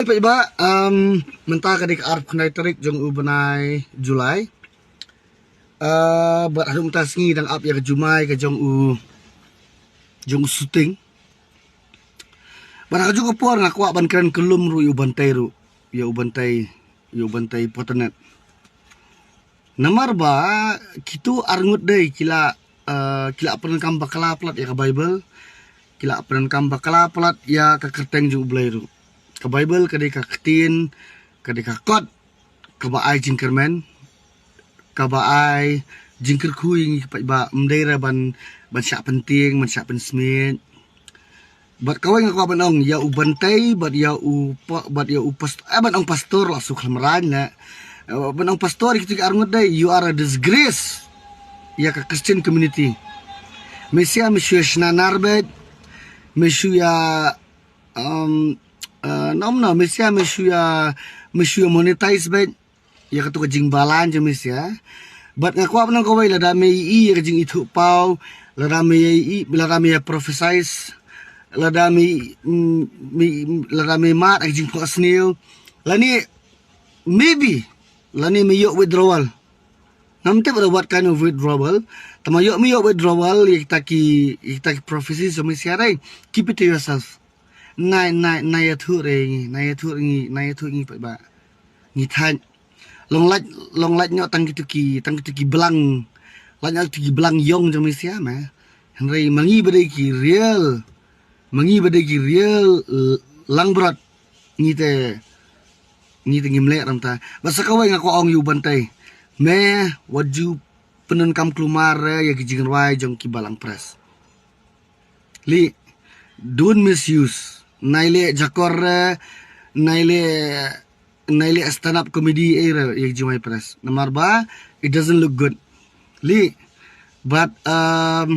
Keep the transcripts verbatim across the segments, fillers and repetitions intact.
Peit ba, um, mynta ka dei ka arphew khyndai tarik jong u bnai July. Uh, bad haduh mynta sngi dang ap ïa ka jumai ka jong u, jong u shooting. Bad ha ka jong ka por nga kwah ban kren kyllum ruh ïa u Bantai ruh, ïa u Bantai, ïa u Bantai Potanet. Namar ba kito arngut dei ki la, uh, ki la pyndonkam bakla palat ïa ka Bible, ki la pyndonkam bakla palat ïa ka kyrteng jong u Blei ruh. Ka Bible ka dei ka ktien, ka dei ka kot kaba ai jingkyrmen, kaba ai jingkyrkhu ïa ngi, peit ba ym dei re ban, ban shah pyntieng, ban shah pynsmiej. Bad kawei nga kwah ban ong ïa u Bantai bad ïa u pa-, bad ïa u past-, eh, ban ong pastor la suk lamrain la. Eh, ban ong pastor ïa kito ki arngut dei, you are a disgrace ïa ka Christian community. Me shu ïa, me shu ïa shna nar beit, me shu ïa, um, uh, nom no, me shu ïa, me shu ïa, me shu ïa monetize beit ïa kato ka jingbalang jong me sha. Bad nga kwah ban ong kawei, lada me ïohi ïa ka jingithuhpaw, lada me ïohi, lada me ïa prophesize, lada me, mm, me, lada me mad ïa ka jingphohsniew, lane maybe, lane me ïoh withdrawal. Ngam tip ruh what kind of withdrawal. Tangba ïoh me ïoh withdrawal ïa kita ki, ïa kita ki prophecies jong me sha re. Keep it to yourself. Nai, nai, nai ïathuh re ngi, nai ïathuh re ngi, nai ïathuh re ngi, peit ba ngi thait. Long lait, long lait noh tang kito ki, tang kito ki blang. Lait noh kito ki blang ïong jong me sha ma. Hynrei ma ngi ba dei ki real, ma ngi ba dei ki real, eh, langbrot, ngi te, ngi te ngim leh ranta. Bad sa kawei nga kwah ong ïa u Bantai, me wat ju pyndonkam kulmar re ïa ki jingrwai jong ki Balang Press. Li, don't misuse. Nai leh jakor re, nai leh, nai leh stand up comedy, eh, re ïa ki jingwai press. Namar ba it doesn't look good. Li, but, um,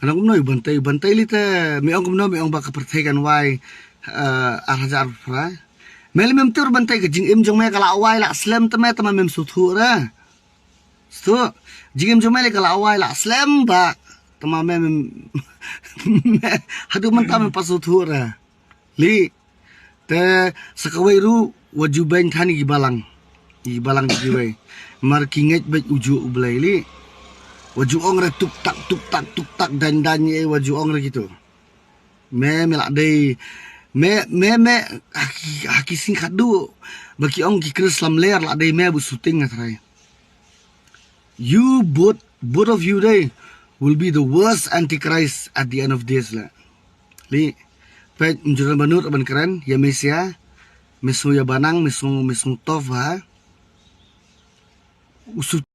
nga ong kumno ïa u Bantai, Bantai li te, me ong kumno, me ong ba ka pyrthei kan wai, eh, ar hajar arphew phra. Me leh mem tip Bantai, ka jingim jong me ka la wai la slem te me, te ma mem sngewthuh re. Sngewthuh, jingim jong me leh ka la wai la slem ba, te ma me, me, me, haduh mynta mem pat sngewthuh re. Li, te sa kawei ruh, wat ju beiñ than ïa ki balang. Ïa ki balang kiwei. Namar ki ngeit beit u juh u Blei li. Wat ju ong re tuk tak, tuk tak, tuk tak, daiñ daiñ, eh, wat ju ong re kito. Me, me la dei, me, me, me, ha ki, ha ki sngi khadduh ba ki ong ki Khrist lamler, la dei me ba shooting, nga tharai. You both, both of you dei will be the worst antichrist at the end of days la. Li, peit, ym ju don ba nud ban kren ïa me sha, me sngew ïa banang, me sngew, me sngew tough ha. U shooting